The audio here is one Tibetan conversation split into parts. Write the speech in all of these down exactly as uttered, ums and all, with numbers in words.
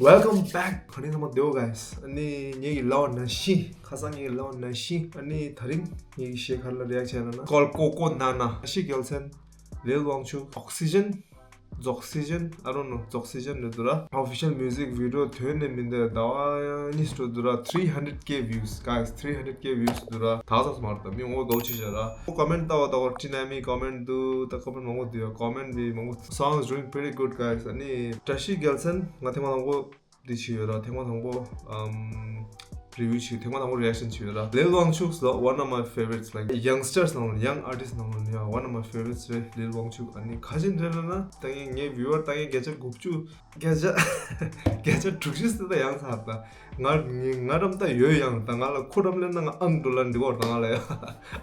Welcome back. ག་ནི་ཚང་མ་བདེ་པོ་guys. ཨ་ནི་ངེད་ཀྱི་ལབ་པ་ནང་བཞིན། ཁ་སང་ངེད་ཀྱི་ལབ་པ་ནང་བཞིན། ཨ་ནི་དེ་རིང་ངེད་ཀྱི་གཞས་ག་རེ་ལ་react་བྱས་ན་ན། ཀོལ་ཀོ་ཀོ་ན་ན། བཀྲ་ཤིས་རྒྱལ་མཚན། ལིལ་དབང་ཕྱུག Oxygen. Oxygen. I don't know. Oxygen་རེད་འདུག་ར། Official music video་ཐོན་ནས་མི་འདི་ཟླ་བ་གཉིས་འགྲོ་འདུག་ར། three hundred K views, guys. Three hundred K views་འདུག་ར། ད་ཚ་མར་ད་མི་ངོ་དགའ་ཆེ་ཤ་ར། comment་ལྟ་བ་ལྟ་བ་ཊི་ནའི་མི་comment་འདུག་ད་comment་མང་པོ་འདུག་ཡ། comment་འདི་མང་པོ། Song is doing pretty good, guys. ཨ་ནི་བཀྲ་ཤིས་རྒྱལ་མཚན་ང་ཐེངས་མ་དང་པོ་འདི་བྱས་ཡོད་ར། ཐེངས་མ་དང་པོ་ཨམ་review་བྱས། ཐེངས་མ་དང་པོ་reaction་བྱས་ཡོད་ར། ལིལ་དབང་ཕྱུག་ལ་one of my favorites, like youngsters་ནང་ལ། Young artist་ནང་ལ་ཡ་one of my favorites་རེད། ལིལ་དབང་ཕྱུག་ཨ་ནི་ག་ཅིག་རེད་ལབ་ན། ད་ངས་ངའི་viewer་ད་ངས་བརྒྱ་ཆ་དགུ་བཅུ། བརྒྱ་ཆ་བརྒྱ་ཆ་དྲུག་ཅུ་ཙམ་ད་ཡངས་ཚར་ད། ང་ང་རམ་ད་ཡོད་ཡང་ད། ང་ལ་ཁུ་རམ་ལེན་ན་ང་ཨང་འགྲོ་ལ་འགྲིག་བར་ད་ང་ལ་ཡ།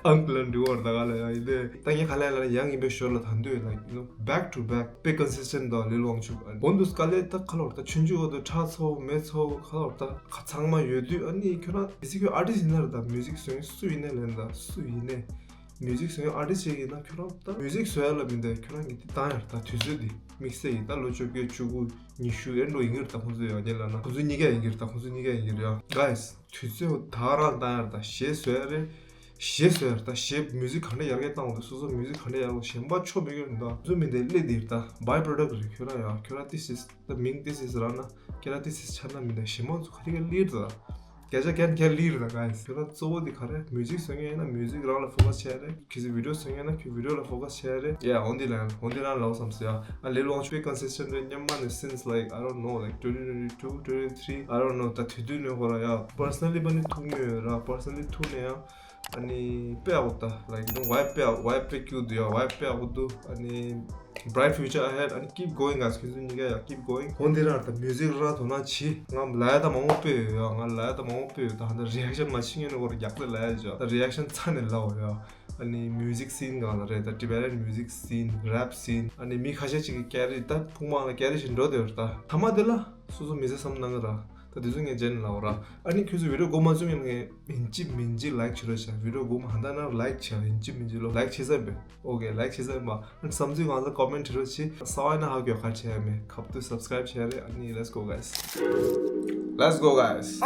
ཨང་འགྲོ་ལ་འགྲིག་བར་ད་ང་ལ་ཡ། ཡིན་དེ་ད་ངས་ག་ལ་ལ་ཡང་ཡིན་པའི་ཞོར་ལ་ད་འདོད་like you know back to back དཔེ་consistent་ད་ལིལ་དབང་ཕྱུག་ཨ། འོན་ཏུ་དཀའ་ལས་ད་ཁ་ལོར་ད་ཆུང་ཆུང་བ་དུ་ཁྲག་ཚོ་མེ་ཚོ་ཁ་ལོར་ད་ཁ་ཚང་མ་ཡོད་དུས། ཨ་ནི་ཁྱོད་རང་ཨི་སི་ཁྱོད་artist་ཡིན་ན་རེད། ད་music་བཟོ་མཁན་སུ་ཡིན་ནའི་ལེན་ད་སུ་ཡིན་ནའི། music་བཟོ་མཁན་artist་ཅིག་ཡིན་ན་ཁྱོད་རང་ད་music་བཟོ་ཡ་ལ་མི་འདའ། ཁྱོད་རང་གི་འདི་བཏང་ཡར་ད་དུས་ཚོད་འདི་དམིགས་བསལ་ཡིན་ད། ལོ་བཅོ་བརྒྱད་བཅུ་དགུ་ཉི་ཤུ་ཨེ་འགྲོ་ཡིན་གྱི་རེད་ད། ཁོང་ཚོ་ཡང་ཉེ་ལ་ན་ཁོང་ཚོ་གཉིས་ཀ་ཡིན་གྱི་རེད་ད། ཁོང་ཚོ་གཉིས་ཀ་ཡིན་གྱི་རེད་ཡ། guys་དུས་ཚོད་ད་རང་བཏང་ཡར་ད། གཞས་བཟོ་ཡ་རེད། གཞས་བཟོ་ཡར་ད། གཞས་music་ག་འདྲ་ཡར་རྒྱས་བཏང་བ་དང་སོ་སོ་music་ག་འདྲ་ཡར་བ་གཞན་པ་ཆོ་མི་གྱོན་ད། ཁོང་ཚོ་མི་འདའ་སླེབས་འདིར་ད་by product་རེད། ཁྱོད་རང་ཡ་ཁྱོད་རང་this is the མིང་this is རང་ན་ཁྱེད་རང་this is་ཆ་ན་མི་འདའ་གཞན་མ་ཚོ་ག་རེ་ག་ལིར་ད། བརྒྱ་ཆ་བརྒྱ་ནས་བརྒྱ་ལིར་ད་guys། ཁྱོད་རང་གཙོ་བོ་འདི་ག་རེ། music་བཟོ་མཁན་ཡིན་ན་music་རང་ལ་focus་བྱས་རེད། གལ་སྲིད་video་བཟོ་མཁན་ཡིན་ན་ཁྱོད་video་ལ་focus་བྱས་རེད། yeah on the line on the line་ལའོ་བསམ་སོང་ཡ། ཨ་ལིལ་དབང་ཕྱུག་པའི་consistent་རེད། སྔོན་མ་ནས་since like I don't know like twenty twenty-two twenty-three I don't know ད་དུས་དུས་ནས་ཁོ་རང་ཡ་personally་པ་ནི་ཐུག་མྱོང་ཡོད་ར། personally་ཐུག་ནས་ཡང་ཨ་ནི་དཔེ་ཡག་པོ་ད་like you know vibe་དཔེ་ཡག vibe་དཔེ་སྐྱིད་འདུག་ཡ། vibe་དཔེ་ཡག་པོ་འདུག་ཨ་ནི། Bright future ahead and keep going guys. ཁྱོད་ཚོ་གཉིས་ཀ་ཡ་keep going. འོ་འདི་རང་ད་music་རང་དོ་སྣང་བྱེད། ང་ལ་ཡ་ད་མང་པོ་སྤེལ་ཡོད་ཡ། ང་ལ་ཡ་ད་མང་པོ་སྤེལ་ཡོད་ད། ཧ་ད་reaction་མ་བྱེད་མཁན་ནི་འོར་རྒྱག་ཏེ་ལ་ཡ་བྱ་ད། reaction་ཚ་ནས་ལའོ་ཡ། ཨ་ནི་music scene་གང་ལ་རེད་ད། Tibetan music scene, rap scene ཨ་ནི་མི་ཁ་ཤས་ཅིག་གི་ཀེ་རི་ད་ཕུང་མང་ལ་ཀེ་རི་ཞིག་འགྲོ་དེ་ཡོད་ད། ཐ་མ་དེ་ལ་སོ་སོ་མི་ཚེ་བསམ་གནང་གི་ར། ད་དེ་ཚོ་ངས་རྗེས་ནས་ལབ་ར། ཨ་ནི་ཁྱོད་ཚོ་video་འགོ་མ་བཙུགས་ངས་མིན་ཅི་མིན་ཅི་like་བྱེད་རོགས་བྱ། video་འགོ་མ་ཧ་ད་ན་like་བྱ་མིན་ཅི་མིན་ཅི་ལོ་like་བྱེད་ས་ཡིན་པས། okay like་བྱེད་ས་ཡིན་པ། ཨ་ནི་བསམ་ཚུལ་གང་ཚ་comment་བྲི་རོགས་བྱེད། ས་བ་ན་ཧ་གོ་ག་བྱེད་ཡ་མེད། ཁབ་ཏུ་subscribe་བྱེད་རེད། ཨ་ནི་let's go guys. Let's go guys.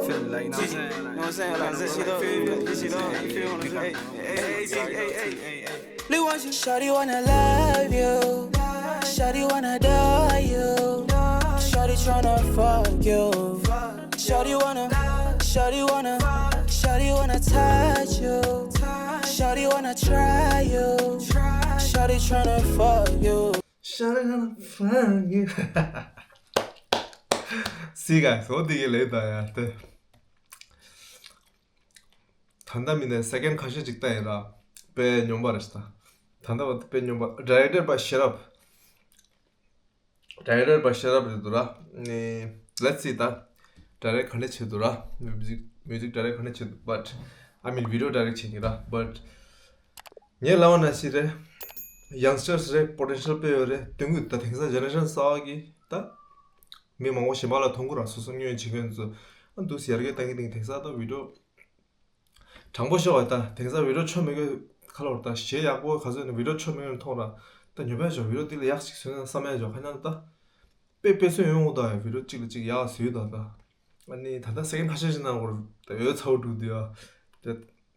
Feel like, you know what I'm saying? Like, you know what I'm saying? Like, this shit up, this shit up, you feel what I'm saying? Hey, hey, hey, hey, hey, hey, hey. Shawty wanna love you. Shawty wanna adore you. Shawty tryna fuck you. Shawty wanna, shawty wanna, shawty wanna touch you. Shawty wanna try you. Shawty tryna fuck you. Shawty wanna fuck you. See guys, འོ་དེ་གི་ལས་ད་ཡ་དེ། ད་ལྟ་མི་ནས་second་ཁ་ཤས་ཅིག་ལྟ་ཡིན་ར། དཔེ་སྙོམས་པ་རེད་ཤག་ད། ད་ལྟ་བ་དཔེ་སྙོམས་པ། director་པ་ཤེ་རབ། director་པ་ཤེ་རབ་རེད་འདུག་ར། ནི་let's see ད། direct་ག་འདྲ་བྱེད་འདུག་ར། music music direct་ག་འདྲ་བྱེད་འདུག but I mean video direct་བྱེད་ཀྱི་ར། but ངས་ལབ་པ་ནང་བཞིན་རེད། youngsters་རེད། potential་དཔེ་ཡོད་རེད། དོན་གུ་ད་དེང་སང་generation་གསར་བ་གི་ད་མི་མང་པོ་གཞན་པ་ལ་མཐོང་གི་ར། སོ་སོ་སྔོན་བྱེད་མཁན་ཚོ་ཨ་འདུག་ཡར་རྒྱས་བཏང་གི་དེང་དེང་སང་ད་video་དྲང་པོ་ཤོད་པ་ད་དེང་སང་video་ཆོ་མེད་གི་ཁ་ལོར་ད་གཞས་ཡག་པོ་ག་ཚོད་ནས་video་ཆོ་མེད་གི་མཐོང་ར། ད་ཉོ་པས་ཇོ་video་དེ་ལ་ཡག་ཅིག་བཟོས་ན་བསམ་ཡ་ཇོ་ཁ་ན་ད་དཔེ་དཔེ་སོན་ཡོང་ད་ཡ། video་གཅིག་ལ་གཅིག་ཡག་བཟོས་ད་ད། ཨ་ནི་ད་ལྟ་second་ཁ་ཤས་ཤིག་ན་འོར་ད་ཡོད་ཚ་བོ་འགྲུག་འདུག་ཡ། ད་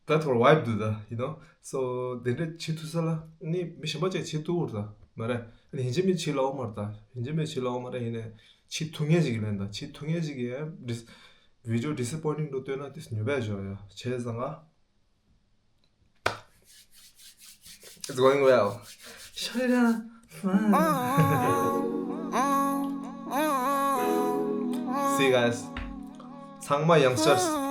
ད་ཐོར་vibe་འདུག་ད་you know so དེ་འདྲ་བྱེད་ཐུབ་ས་ལ་ནི་མི་གཞན་པ་ཅིག་བྱེད་ཐུབ་འོར་ད་མ་རེད། ཨ་ནི་ཡིན་གཅིག་མིན་གཅིག་ལའོ་མ་རེད་ད། ཡིན་གཅིག་མིན་གཅིག་ལའོ་མ་རེད། ཡིན་ནས་བྱེད་ཐུབ་མཁན་ཅིག་གི་ལན་ད། བྱེད་ཐུབ་མཁན་ཅིག་གི་ཡ། video disappointing་འགྲོ་ལྟོས་ན་དེ་ཉོ་པས་ཇོ་ཡ། བྱས་ཙང་ང་It's going well. Shut it up. See guys. ཚང་མ་youngsters།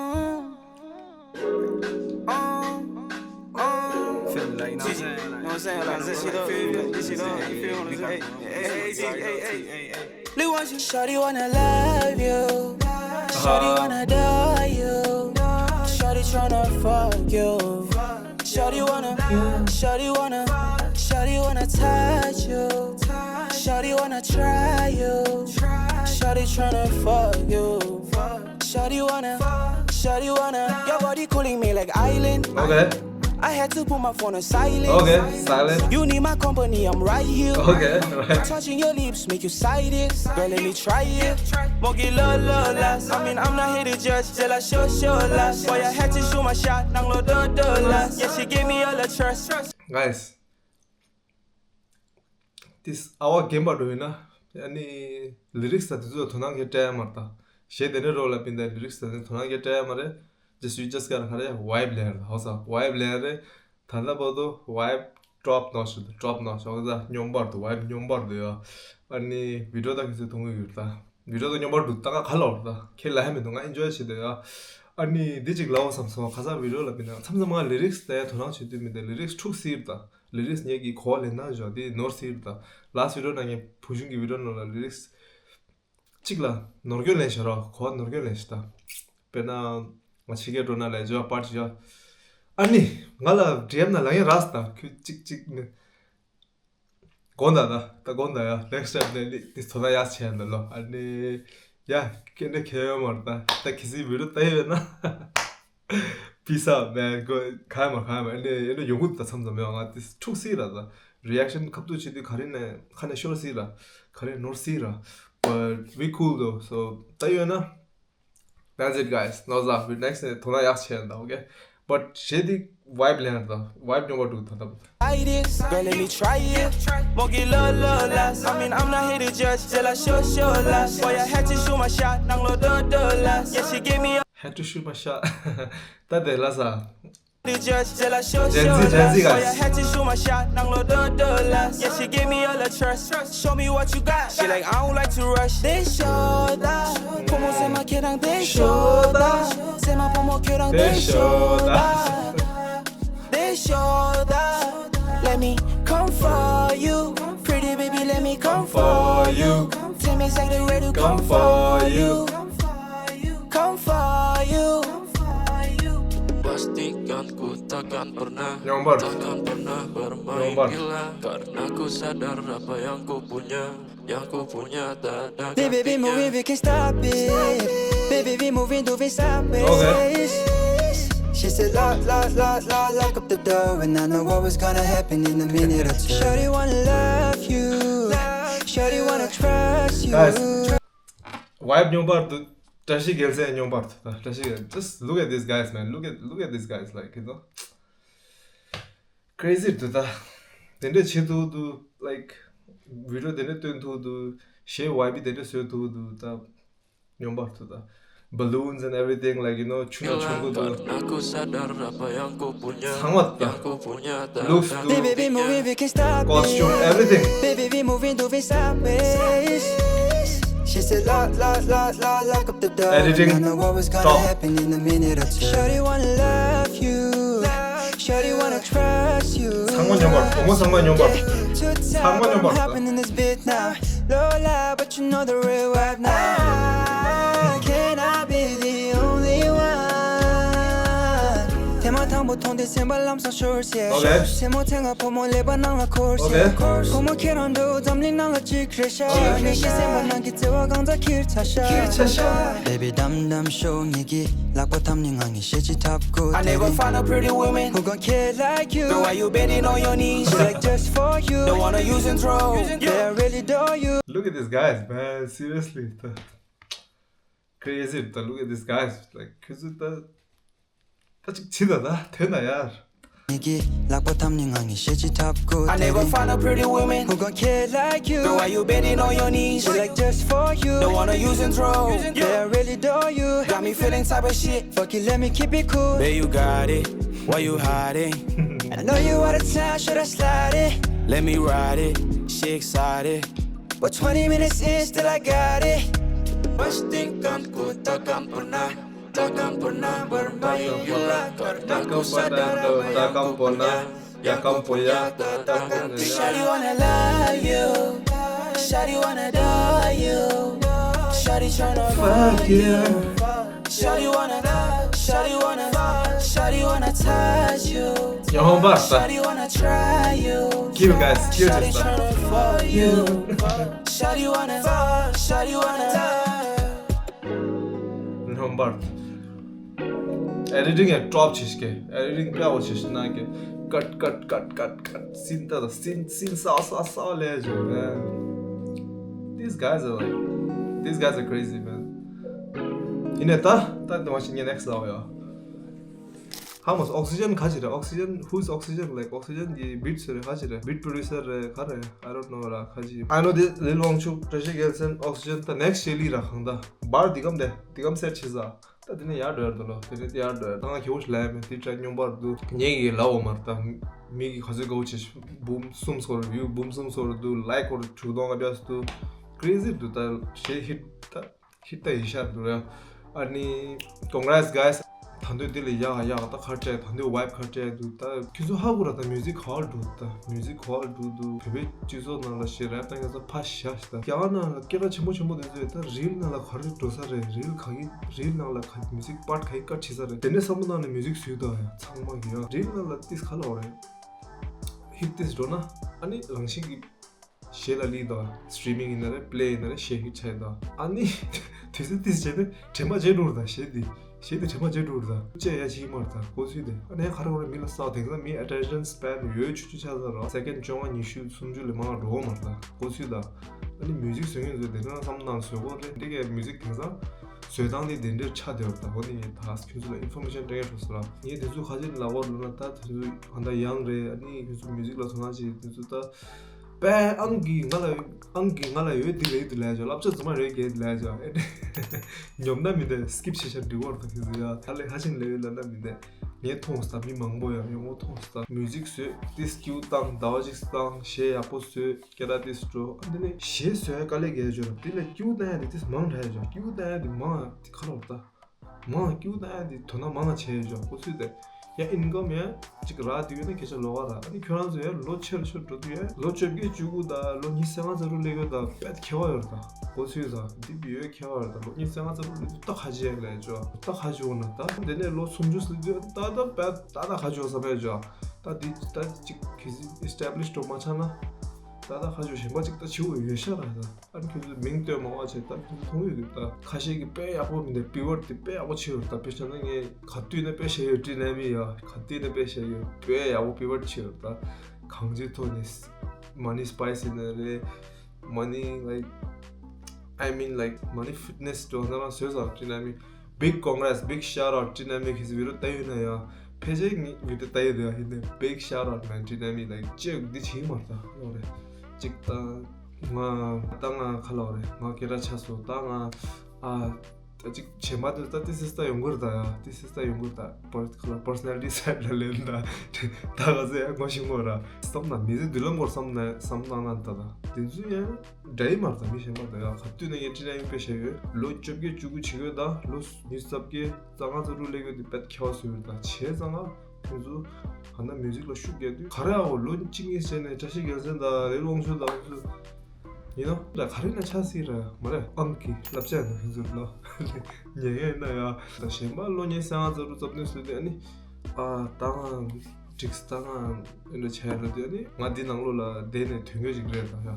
Feel like, you know what I'm saying? Like, you know what I'm saying? Like, this shit up, this shit up, you feel what I'm saying? Hey, hey, hey, hey, hey, hey. Shawty wanna love you. Shawty wanna adore you. Shawty tryna fuck you. Shawty wanna, shawty wanna, shawty wanna touch you. Shawty wanna try you. Shawty tryna fuck you. Shawty wanna, Shawty wanna, your body calling me like island. Okay. I had to put my phone on silent. Okay, silent. You need my company, I'm right here. Okay, right. Touching your lips make you sideways. Girl, let me try it. Mogi lo lo las. I mean, I'm not here to judge. Till I show show las. Boy, I had to shoot my shot. Nang lo do do las. Yeah, she gave me all the trust. Guys, this our game part doing na. Yani lyrics ད་དེ་ཚོ་དོ་སྣང་གི་སྤྲད་ཡ་མ་རེད་ད། གཞས་དེ་འདྲ་རོ་ལ་པིན་ད་lyrics ད་དེ་དོ་སྣང་གི་སྤྲད་ཡ་མ་རེད། Just you just gotta ཁ་རེ་vibe ལེན་རེད། ཧོ་ས་vibe ལེན་རེད། ད་ལྟ་བར་དུ་vibe top notch རེད། top notch ཧོ་ས་སྙོམས་པར་དུ་vibe སྙོམས་པར་དུ་ཡོད། ཨ་ནི་video ད་གི་ཚོད་མཐོང་གི་ཡོད་ད། video ད་སྙོམས་པར་དུ་ད་ག་ག་ལོར་ད་ཁྱེད་ལ་ཧ་མི་འདུག་ང་enjoy བྱེད་དེ་ཡ། ཨ་ནི་འདི་ཅིག་ལའོ་བསམ་སོང་ཁ་སང་video ལ་པིན་ད་མཚམས་མཚམས་ང་lyrics ད་ཡ་དོ་སྣང་བྱེད་དུས་མི་འདུག lyrics འཁྲུག་སྲིད་ད། lyrics ངེད་ཀྱི་གོ་བ་ལེན་སྟངས་བཞག་དེ་ནོར་སྲིད་ད། last video ནང་ངས་བུ་ཆུང་གི་video ནང་ལ་lyrics གཅིག་ལ་ནོར་སྐྱོན་ལེན་ཤག་རོ། གོ་བ་ནོར་སྐྱོན་ལེན་ཤག་ད། དཔེར་ན་ང་ཕྱི་རྒྱལ་འགྲོ་ན་ལས་འཇོག་པར་ཅི་ཡ། ཨ་ནི་ང་ལ་ཌི་ཨེམ་ནང་ལ་ཡང་རག་སྟ་ཁྱོད་གཅིག་གཅིག་ནི། དགོངས་དག་ད་ད་དགོངས་དག་ཡ། next time ནས་ནི་དེ་ཚོ་ད་ཡག་ཆེ་ཡ་འདི་ལོ། ཨ་ནི་ཡ་སྐད་འདྲ་ཁྱད་ཡོད་མ་རེད་ད། ད་གི་སི་video ད་ཡོད་ན། Peace out man. གོ་ག་མ་ག་མ་ཨ་ནི་ཨ་ནི་ཡོང་གི་ད་མཚམས་མཚམས་ཡོང་ང་དེ་འཁྲུག་སྲིད་ར་ད། reaction ཁ་ཐུག་བྱེད་དུས་ག་རེ་ནས་ཁ་ནས་ཤོར་སྲིད་ར། ག་རེ་ནོར་སྲིད་ར། But we cool though. So ད་ཡོད་ན། That's it guys. ནོར་ཟ་བི་next ནས་དོ་སྣང་ཡག་ཆེ་ཡ་ད། okay? But གཞས་དེ་vibe ལེན་ར་ད། vibe སྙོམས་པར་འདུག་ད་ད། Girl, let me try it. Mogi lo lo las. I mean, I'm not here to judge. Till I show show las. Boy, I had to shoot my shot. Nang lo do do las. Yeah, she gave me a had to shoot my shot. ད་དེ་ལ་ས། Judge, till I show Gen Z, show Gen Z las. Boy, I guys. Had to shoot my shot. Nang lo do do las. Yeah, she gave me all the trust. Show me what you got. She like, I don't like to rush. They show that. Como se me quedan, they show that. Se me como quedan, they show that. They show that. Let me come for you. Pretty baby, let me come for you. Tell me exactly where to come for you. Come for you. Pastikan ku takkan pernah, takkan pernah bermain gila. Karena ku sadar apa yang ku punya, yang ku punya tak ada gantinya. Baby, we moving, we can't stop it. Baby, we moving, do we stop it? Okay. She said, lock, lock, lock, lock, lock up the door. And I know what was gonna happen in a minute or two. Shorty wanna love you. Shorty wanna trust you. Guys, vibe སྙོམས་པར་དུ། བཀྲ་ཤིས་རྒྱལ་མཚན་སྙོམས་པར་དུ། བཀྲ་ཤིས་རྒྱལ། Just look at these guys, man. Look at, look at these guys, like, you know. Crazy དུ་ད། དེ་འདྲ་བྱེད་ཐུབ་དུ། like, video དེ་འདྲ་སྟོན་ཐུབ་དུ། གཞས་ཝའི་བི་དེ་འདྲ་བཟོ་ཐུབ་དུ་ད། སྙོམས་པར་དུ་ད། Balloons and everything, like, you know, ཆུ་ནང་ཆུ་ཁུ་དུ། ཚང་མ་ད། Looks དུ། Baby, we moving, we can't stop it. Costume, everything. Baby, we moving, do we stop it? She said, lock, lock, lock, lock, lock up the door. Editing. I know what was gonna happen in a minute or two. Shorty wanna love you. Shorty wanna trust you. ཚང་མ་སྙོམས་པར། བུ་མོ་ཚང་མ་སྙོམས་པར། ཚང་མ་སྙོམས་པར། Happening this bit now. Low life, but you know the real vibe now. Can I be the only one? ཐེངས་མ་དང་པོ་མཐོང་དུས་སེམས་པ་ལམ་སང་ཤོར་སེ། Okay. སེན་མོ་ཚེ་སྔ་ཕོ་མོ་ཀླད་པ་ནང་ལ་འཁོར་སེ། Okay. ཕོ་མོ་ཁྱེད་རང་འདྲ་བོ་འཛམ་གླིང་ནང་ལ་གཅིག་རེད་ཤག Okay. ངེད་ཀྱི་སེམས་པ་ནང་གི་བརྩེ་བ་གང་ཙམ་འཁྱེར་ཚར་ཤག་འཁྱེར་ཚར་ཤག Baby, dumb dumb show ངེད་ཀྱི་ལག་པ་འཐམ་ནས་ང་ངས་གཞས་ཅིག་འཁྲབ་དགོས། I never find a pretty woman. Who gon' care like you? Girl, why you bending on your knees? She like, just for you. Don't wanna use and throw. Yeah, I really adore you. Look at these guys, man. Seriously. Crazy. Look at these guys. Like, ཁྱོད་ཚོ་ད། ད་ཅིག་ཕྱི་ད་ད་དེ་ན་ཡར། ངེད་ཀྱི་ལག་པ་འཐམ་ནས་ང་ངས་གཞས་ཅིག་འཁྲབ་དགོས། I never find a pretty woman. Who gon' care like you? Girl, why you bending on your knees? She like, just for you. Don't wanna use and throw. Yeah, I really adore you. Got me feeling type of shit. Fuck it, let me keep it cool. Babe, you got it. Why you hiding? I know you out of town, should I slide it? Let me ride it. She excited. But twenty minutes in, still I got it. Pastikan ku takkan pernah, takkan pernah bermain gila. Karena ku sadar apa yang ku punya, yang ku punya tak akan tinggal. Shawty wanna love you. Shawty wanna adore you. Shawty tryna fuck you. Shawty wanna, shawty wanna, shawty wanna touch you. Yo, basta. Shawty wanna try you. Kill, guys, kill. Shawty this time. Tryna fuck you. Shawty wanna, shawty wanna. No, but Editing ཡང་ཀྲོབ་བྱེད་ཤིག་གེ། Editing དཔེ་བོ་བྱེད་ཤིག་ན་གེ། Cut, cut, cut, cut, cut. Scene ད་ད་scene, scene གསར་པ་གསར་པ་གསར་པ་ལས་བྱུང་། Man, these guys are like, these guys are crazy, man. ཡིན་ནའི་ད་ད་དེ་མ་ཤི་ངས་next ལ་ཡོ། How much oxygen ག་ཅི་རེད། Oxygen, who's oxygen? Like, oxygen གི་beat སུ་རེད། ག་ཅི་རེད། Beat producer རེད། ག་རེད། I don't know ར། ག་ཅི། I know this Lil Wangchuk, བཀྲ་ཤིས་རྒྱལ་མཚན, Oxygen, ད་next ཤེ་ལི་ར། གང་ད་བར་འདི་གམ་དེ་འདི་གམ་སེར་ཆེ་ས། ད་དེ་ནས་ཡར་འགྲོ་ཡར་འགྲོ་ལོ། དེ་ནས་དེ་ཡར་འགྲོ་ཡར། ད་ང་ཁྱེད་བོ་ཞིག་ལ་ཡ་མེད། དེ་ཀྲ་སྙོམས་པར་འདུག་ངེད་ཀྱི་ལ་འོ་མར་ད་མི་གི་ག་ཚོད་དགའ་བོ་བྱེད། འབུམ་གསུམ་སྐོར་view འབུམ་གསུམ་སྐོར་འདུག like སྐོར་དྲུག་སྟོང་ལྔ་བརྒྱ་འདུག crazy འདུག་ད་ཞེ་hit ད་hit ད་ཡི་ཤར་འདུག་ཡ། ཨ་ནི་congrats guys. ད་འདོད་དེ་ལས་ཡག་ཡག་ད་ཁ་བྲལ། ད་འདོད་vibe ཁ་བྲལ་འདུག་ད་ཁྱོད་ཚོ་ཧ་གོ་ར། ད་music ག་བར་འགྲོ། ད་music ག་བར་འགྲོ་འདུག་བོད་པའི་སྤྱི་ཚོགས་ནང་ལ་ཞེ་rap བཏང་ཡ་ཚོ་ཕ་ཤ་ཤ། ད་རྒྱ་གར་ནང་ལ་སྐད་གྲགས་ཆེན་པོ་ཆེན་པོ་དེ་ཚོས་ད་reel ནང་ལ་ག་རེ་འགྲོ་ས་རེད། reel ག་གི་reel ནང་ལ་ག་music part ག་གི་ཀ་བྱེད་ས་རེད། དེ་ནས་བསམ་བློ་བཏང་ནས་music བཟོས་ད་ཡ། ཚང་མ་གི་ཡ་reel ནང་ལ་ཏིས་ག་ལ་བ་རེད། hit ཏིས་འགྲོ་ན་ཨ་ནི་རང་བཞིན་གི་གཞས་ལ་ལི་དང་streaming ཡིན་ན་རེད། play ཡིན་ན་རེད། གཞས་hit ཆགས་ཡིན་དང་། ཨ་ནི་དུས་ཚོད་ཏིས་བྱས་ཏེ་དྲན་པ་བརྗེད་འགྲོ་རུ་དང་། གཞས་འདི་གཞས་འདི་དྲན་པ་བརྗེད་འགྲོ་རུ་དང་། ཅེ་ཡ་ཅི་མར་དང་གོ་ཚུལ་དེ། ཨ་ནི་ག་རེ་ག་རེ་མི་ལ་ས་དེང་སང་མི་attention span ཡོད་ཆུ་ཆུ་ཆགས་ས་ར། second བཅོ་ལྔ་ཉི་ཤུ་སུམ་ཅུ་ལས་མང་འགྲོ་བ་མར་དང་གོ་ཚུལ་དང་། ཨ་ནི་music བཟོ་མཁན་ཚོས་དེ་འདྲ་བསམ་བཏང་བཟོ་དགོས་རེད། འདི་གའི་music དེང་སང་བཟོ་སྟངས་འདི་དེ་འདྲར་ཆགས་བསྡད་པ་དང་། འོ་ནི་ངས་ད་ཁྱོད་ཚོ་ལ་information སྤྲད་མཁན་འགྲོ་ས་ར། ངས་དེ་ཚོ་ག་ཅི་ལབ་དགོས་ལབ་ན། ད་དེ་ཚོ་ད་ལྟ་young རེད། ཨ་ནི་ཁྱོད་ཚོ་music ལ་དོ་སྣང་བྱེད། དེ་ཚོ་ད་པའི་ཨང་གིས་ང་ལ་ཨང་གིས་ང་ལ་ཡོད་འདི་ལས་འདི་ལས་ཅོ། བསླབ་བྱ་རྫུན་མ་རེད་གས་འདི་ལས་ཅོ། ཨེ་ཉོབ་ན་མི་འདི་skip བྱེད་ཤ་འགྲིག་བར་ཐག་གི་ཟེར་ཡ། ད་ལས་ཧ་ཅིང་ལས་ཡོད་ལབ་ན་མི་འདི་ངས་མཐོང་སྟ། མི་མང་པོ་ཡང་ཡོང་ངོ་མཐོང་སྟ། music བཟོས་ཏིས་ཀྱུ་བཏང་། ཟླ་བ་གཅིག་བཏང་། གཞས་ཡག་པོ་བཟོས། སྐད་གྲགས་ཏིས་འགྲོ། ཨ་འདི་ནས་གཞས་བཟོས་ཡ་དཀའ་ལས་རྒྱག་ཅོ་ར། འདི་ལས་ཀྱུ་བཏང་ཡ་འདི་ཏིས་མང་དྲགས་ཡ་ཅོ། ཀྱུ་བཏང་ཡ་འདི་མང་ཡ་ཏི་ཁ་ལོ་ད། མང་ཀྱུ་ད་ཡ་དེ་དོ་སྣང་མང་ང་བྱས་ཡོད་ཅོ་གོ་ཚུལ་དེ། ཡ་income ཡ་ཅིག་རག་དུས་ཡོད་ན་སྐད་ཆ་ལོགས་ཀ་ར། ཨ་ནི་ཁྱོད་རང་ཚོ་ཡ་ལོ་ཆེར་ཆེར་འགྲོ་དུས་ཡ་ལོ་བཅོ་བརྒྱད་བཅུ་དགུ་དང་ལོ་ཉི་ཤུ་རྩ་ལྔ་རྩ་དྲུག་སླེབས་ཡོད་ད་དཔེ་ཁྱད་པར་ཡོད་ད་གོ་ཚུལ་ད། འདི་བི་ཡོད་ཁྱད་པར་ཡོད་ད། ལོ་ཉི་ཤུ་རྩ་ལྔ་རྩ་དྲུག་སླེབས་དུས་ད་ཁ་ཆེ་ལས་ཅོ་ད་ཁ་ཆེ་འོ་ན་ད། དེ་ནས་ལོ་སུམ་ཅུ་སླེབས་དུས་ད་ད་དཔེ་ད་ད་ཁ་ཆེ་འོ་བསམ་ཡ་ཅོ། ད་འདི་ད་ཅིག་གི་སི་establish འགྲོ་མ་ཆགས་ན་ད་ད་ཁ་ཆེ་གཞན་པ་ཅིག་ད་ཆེ་བོ་ཡོད་ཤ་ར་ད། ཨ་ནི་ཁྱོད་ཚོས་མིང་བཏོན་མང་བ་བྱས་ད་ཁྱོད་ཚོ་མཐོང་ཡོད་ཀྱི་ད། ཁ་ཤས་ཀྱིས་དཔེ་ཡག་པོ་མི་འདུག pivot དེ་དཔེ་ཡག་པོ་བྱས་ཡོད་ད། དཔེ་བྱས་ན་ངས་ག་དུས་ནས་དཔེ་བཤད་ཡོད་དྲིས་ན་མི་ཡ། ག་དུས་ནས་དཔེ་བཤད་ཡོད། དཔེ་ཡག་པོ་pivot བྱས་ཡོད་ད། གང་ཅིའི་ཐོག་ནས་money spice ཡིན་ན་རེད། money like I mean like money fitness འགྲོ་ན་རང་བཟོས་ཚར་དྲིས་ན་མི། Big congrats, big shout out དྲིས་ན་མི་ཁྱེད་ཚོ་video ལྟ་ཡོད་ན་ཡ། ཕལ་ཆེར་ངས་video ལྟ་ཡོད་དེ་ཡ། ཡིན་ནའི་big shout out man དྲིས་ན་མི་like ཅེག་འདི་བྱེད་མ་ད་ལོ་རེད། ཅིག་ད་ང་ད་ང་ཁ་ལོ་རེད། ང་སྐད་གྲགས་ཆགས་སོང་ད་ང་ཨ། ད་ཅིག་བྱེད་མ་ཐུབ་ད། ཏི་སིས་ད་ཡོང་གི་རེད་ད་ཡ། ཏི་སིས་ད་ཡོང་གི་རེད་ད། per- ཁ་ལོ་personality side ལ་ལེན་ད། ད་ག་ཚོད་ཡ་ངོ་ཤེས་མོ་ར། བསམ་ན་མི་ཚེ་མདུན་ལམ་སྐོར་བསམ་ན་བསམ་བཏང་ན་ད་ད་དེ་ཚོ་ཡ། འདྲ་ཡི་མ་རེད་ད། མི་གཞན་པ་ད་ཡ་ག་དུས་ནས་ངས་དྲིས་ན་ཡིན་དཔེ་བཤད་ཡོད། ལོ་བཅོ་བརྒྱད་བཅུ་དགུ་བྱེད་ཡོད་ད། ལོ་ཉི་ཤུ་རྩ་བརྒྱད་རྩ་ལྔ་རྩ་དྲུག་སླེབས་ཡོད་དེ་དཔེ་ཁྱད་པར་བཟོ་ཡོད་ད། བྱས་ཙང་ང་ཁྱོད་ཚོ་ག་ན་མིའུ་ཟིག་ལ་ཤུགས་རྒྱག་དུས་ག་རེ་ཨའོ་ལོ་གཅིག་གཉིས་བྱས་ནས་བཀྲ་ཤིས་རྒྱལ་མཚན་དང་རི་ཀླུང་ཆུ་དང་ཚོ་ཡིན་ནོ་ད་ག་རེ་ན་ཆགས་སྲིད་ར་མ་རེད། ཨང་ཀི་བསླབ་བྱ་ཡིན་ན་ཁྱོད་ཚོ་ལོ་ཉན་ཡོད་ན་ཡ། ད་གཞན་པ་ལོ་ཉེ་ས་ང་རྩ་དྲུག་རྩ་བདུན་སུ་དེ་ཨ་ནི་ཨ་ད་ང་འགྲིག་ད་ང་ཨེ་འདྲ་བྱས་ལ་དེ་ནི་ང་འདི་ནང་ལོགས་ལ་བསྡད་ནས་དོན་གྱོད་ཅིག་རེད་ད་ཡ།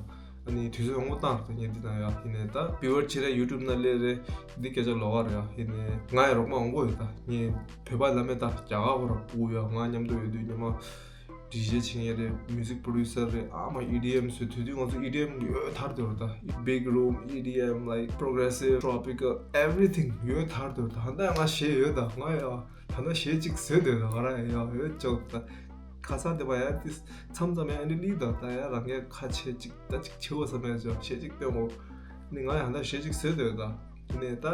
ཨ་ནི་དུས་ཚོད་ཡོང་སྒོ་བཏང་ད་ངས་འདི་ན་ཡ། ཡིན་ནའི་ད་པི་ཝར་ཆེ་རེད། ཡུ་ཊུབ་ན་སླེབས་རེད། འདི་སྐད་ཆ་ལོགས་ཀ་རེད་ཡ། ཡིན་ནའི་ང་ཡི་རོགས་མ་འོང་གོ་ཡོད་ད། ངས་བོད་པ་ལ་མེད་ད་རྒྱ་གར་ཁོ་ར་སྤུ་ཡ། ང་མཉམ་དུ་ཡོད་དུས་ཉི་མ་ཌི་ཇེ་བྱེད་ཡ་རེད། མིའུ་ཟིག་པོ་རོ་ཌུ་སར་རེད། ཨ་མ་ཨི་ཌི་ཨེམ་བཟོས། དུས་དུས་ང་ཚོ་ཨི་ཌི་ཨེམ་ཡོད་ཐར་དུ་ཡོད་ད། Big Room ཨི་ཌི་ཨེམ་like progressive tropical everything ཡོད་ཐར་དུ་ཡོད་ད། ཧ་ད་ང་ཞེ་ཡོད་ད་ང་ཡ། ད་ལྟ་གཞས་གཅིག་བཟོས་འདོད་ད་ང་རང་ཡང་ཡོད་ཅོག་ད། ཁ་སང་དེ་བ་ཡང་ཏིས་མཚམས་མཚམས་ཡང་ཨ་ནི་ལི་ད་ད་ཡང་རང་གའི་ཁ་ཆེ་གཅིག་ད་གཅིག་ཆེ་བོ་བསམ་ཡང་ཅོག་གཞས་གཅིག་སྟོན་འོ། ནི་ང་ཡང་ད་གཞས་གཅིག་བཟོས་འདོད་ད། ནས་ད་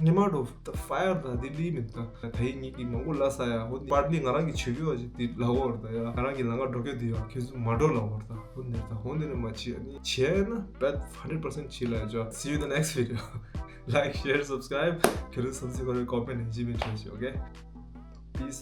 ཉི་མ་འགྲོ་ད་ཕ་ཡར་ད་འདི་ལི་མིན་ད། ད་ཡིན་ངེད་ཀྱི་མང་པོ་ལ་ས་ཡ་ཧོ་ནི་པར་ནི་ང་རང་གི་ཆོས་གོས་བ་ཅིག་འདི་ལ་འོར་ད་ཡ། ང་རང་གི་ལ་ང་འགྲོ་གོས་འདི་ཡ་ཁྱོད་ཚོ་མ་འགྲོ་ལ་འོར་ད། ཧོ་ནི་ད་ཧོ་ནི་ནི་མ་ཆི་ཨ་ནི་ཆེ་ན་bet hundred percent ཆི་ལ་ཡ་ཅོག See you in the next video. Like, share, subscribe. ཁྱོད་ཚོ་སམ་སི་ཁོ་རེ་comment ནས་ཇི་མི་ཁྲོད་ཤོག okay? Peace.